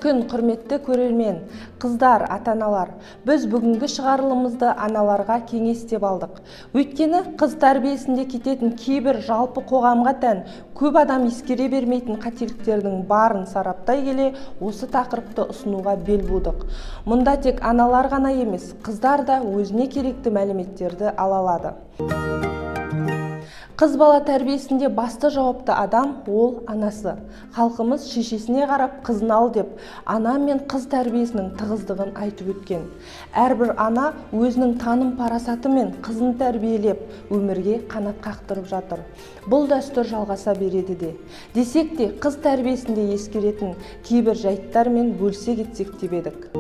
Күн, құрметті көрермен, қыздар, ата-аналар! Біз бүгінгі шығарылымызды аналарға кеңес деп алдық. Өйткені қыз тәрбиесінде кететін кейбір жалпы қоғамға тән, көп адам ескере бермейтін қателіктердің барын сараптай келе, осы тақырыпты ұсынуға бел будық. Мұнда тек аналар ғана емес, қыздар да өзіне керекті мәліметтерді ала алады. Қыз бала тәрбиесінде басты жауапты адам ол анасы. Халқымыз «шешесіне қарап қызын ал» деп, ана мен қыз тәрбиесінің тығыздығын айтып өткен. Әрбір ана өзінің таным парасатымен қызын тәрбиелеп, өмірге қанат қақтырып жатыр. Бұл дәстүр жалғаса береді де. Десек те, қыз тәрбиесінде ескеретін кейбір жайттармен бөлісе кетсек деп едік.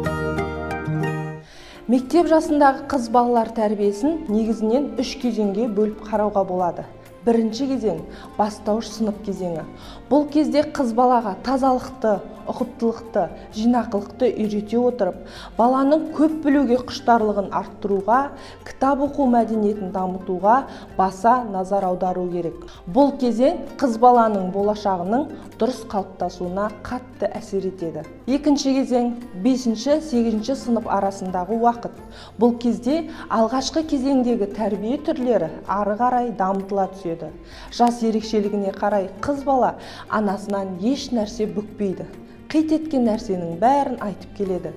Мектеп жасындағы қыз балалар тәрбиесін негізінен үш кезеңге бөліп қарауға болады. Бірінші кезең – бастауыш сынып кезеңі. Бұл кезде қыз балаға тазалықты, ұқыптылықты, жинақылықты үйрете отырып, баланың көп білуге құштарлығын арттыруға, кітап оқу мәдениетін дамытуға баса назар аудару керек. Бұл кезең қыз баланың болашағының дұрыс қалыптасуына қатты әсер етеді. Екінші кезең – бесінші, сегізінші сынып арасындағы уақыт. Бұл кезде алғашқы кезеңдегі тәрбие түрлері ары қарай дамытыла түседі. Жас ерекшелігіне қарай қыз бала анасынан еш нәрсе бүкпейді, қит еткен нәрсенің бәрін айтып келеді.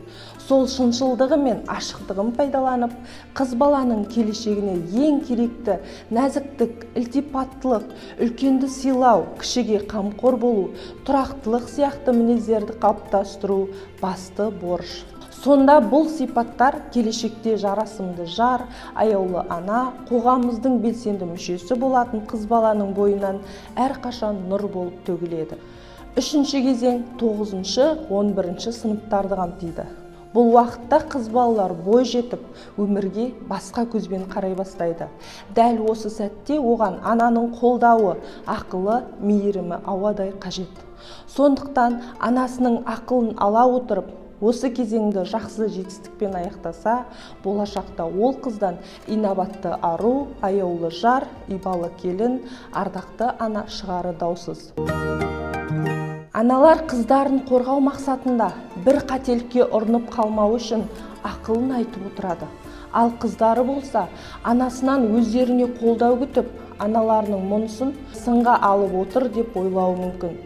Сол шыншылдығы мен ашықтығын пайдаланып, қыз баланың келешегіне ең керекті нәзіктік, ілтипаттылық, үлкенді сыйлау, кішіге қамқор болу, тұрақтылық сияқты мінездерді қалыптастыру басты борыш. Сонда бұл сипаттар келешекте жарасымды жар, аяулы ана, қоғамымыздың белсенді мүшесі болатын қыз баланың бойынан әрқашан нұр болып төгіледі. Үшінші кезең тоғызыншы, 11-ші сыныптарды қамтиды. Бұл уақытта қыз балалар бой жетіп, өмірге басқа көзбен қарай бастайды. Дәл осы сәтте оған ананың қолдауы, ақылы, мейірімі ауадай қажет. Сондықтан анасының ақылын ала отырып, осы кезеңді жақсы жетістікпен аяқтаса, болашақта ол қыздан инабатты ару, аяулы жар, ибалы келін, ардақты ана шығары даусыз. Аналар қыздарын қорғау мақсатында бір қателікке ұрынып қалмау үшін ақылын айтып отырады. Ал қыздары болса, анасынан өздеріне қолдау күтіп, аналарының мұнысын сынға алып отыр деп ойлауы мүмкін.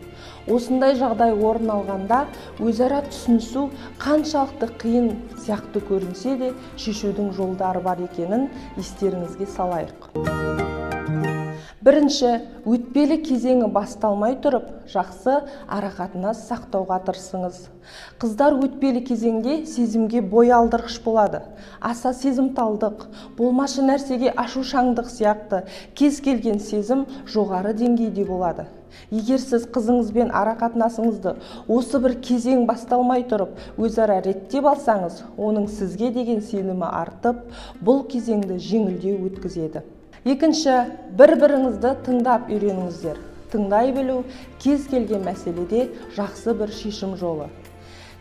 Осындай жағдай орын алғанда, өзара түсінісу қаншалықты қиын сияқты көрінсе де, шешудің жолдары бар екенін естеріңізге салайық. Бірінші, өтпелі кезеңі басталмай тұрып, жақсы арақатынас сақтауға тырысыңыз. Қыздар өтпелі кезеңде сезімге бой алдырғыш болады. Аса сезімталдық, болмашы нәрсеге ашушаңдық сияқты кез келген сезім жоғары деңгейде болады. Егер сіз қызыңызбен арақатынасыңызды осы бір кезең басталмай тұрып өзара реттеп алсаңыз, оның сізге деген сенімі артып, бұл кезеңді жеңілдеу өткізеді. Екінші, бір-біріңізді тыңдап үйреніңіздер. Тыңдай білу кез келген мәселеде жақсы бір шешім жолы.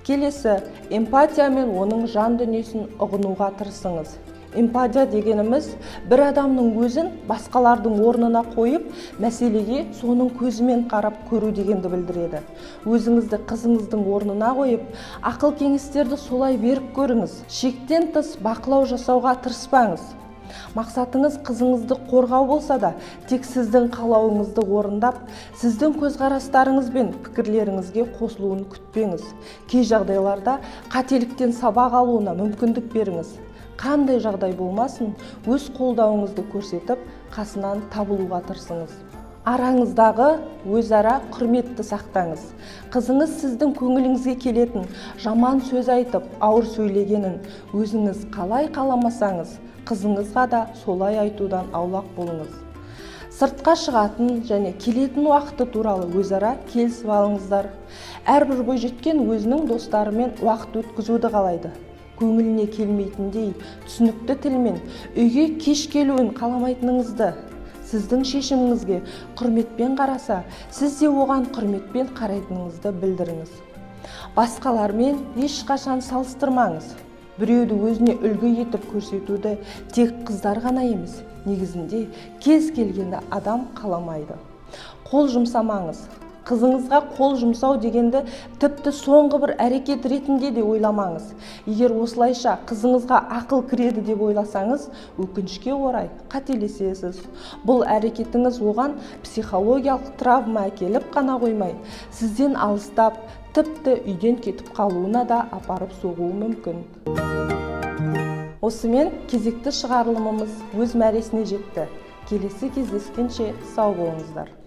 Келесі, эмпатия мен оның жан дүниесін ұғынуға тырысыңыз. Эмпатия дегеніміз – бір адамның өзін басқалардың орнына қойып, мәселеге соның көзімен қарап көру дегенді білдіреді. Өзіңізді қызыңыздың орнына қойып, ақыл кеңестерді солай беріп көріңіз. Шектен тыс бақылау жасауға тырыспаңыз. Мақсатыңыз қызыңызды қорғау болса да, тек сіздің қалауыңызды орындап, сіздің көзқарастарыңыз бен пікірлеріңізге қосылуын күтпеңіз. Кей жағдайларда қателіктен сабақ алуына мүмкіндік беріңіз. Қандай жағдай болмасын, өз қолдауыңызды көрсетіп, қасынан табылуға тырысыңыз. Араңыздағы өзара құрметті сақтаңыз. Қызыңыз сіздің көңіліңізге келетін жаман сөз айтып, ауыр сөйлегенін өзіңіз қалай қаламасаңыз, қызыңызға да солай айтудан аулақ болыңыз. Сыртқа шығатын және келетін уақыты туралы өзара келісіп алыңыздар. Әрбір бойжеткен өзінің достарымен уақыт өткізуді қалайды. Көңіліне келмейтіндей түсінікті тілмен үйге кеш келуін қаламайтыныңызды, сіздің шешіміңізге құрметпен қараса, сіз де оған құрметпен қарайтыныңызды білдіріңіз. Басқалармен ешқашан салыстырмаңыз. Біреуді өзіне үлгі етіп көрсетуді тек қыздар ғана емес, негізінде кез келген адам қаламайды. Қол жұмсамаңыз. Қызыңызға қол жұмсау дегенді тіпті соңғы бір әрекет ретінде де ойламаңыз. Егер осылайша қызыңызға ақыл кіреді деп ойласаңыз, өкінішке орай, қателесесіз. Бұл әрекетіңіз оған психологиялық травма әкеліп қана қоймай, сізден алыстап, тіпті үйден кетіп қалуына да апарып соғуы мүмкін. Осымен кезекті шығарылымымыз өз мәресіне жетті. Келесі кездескенше сау болыңыздар.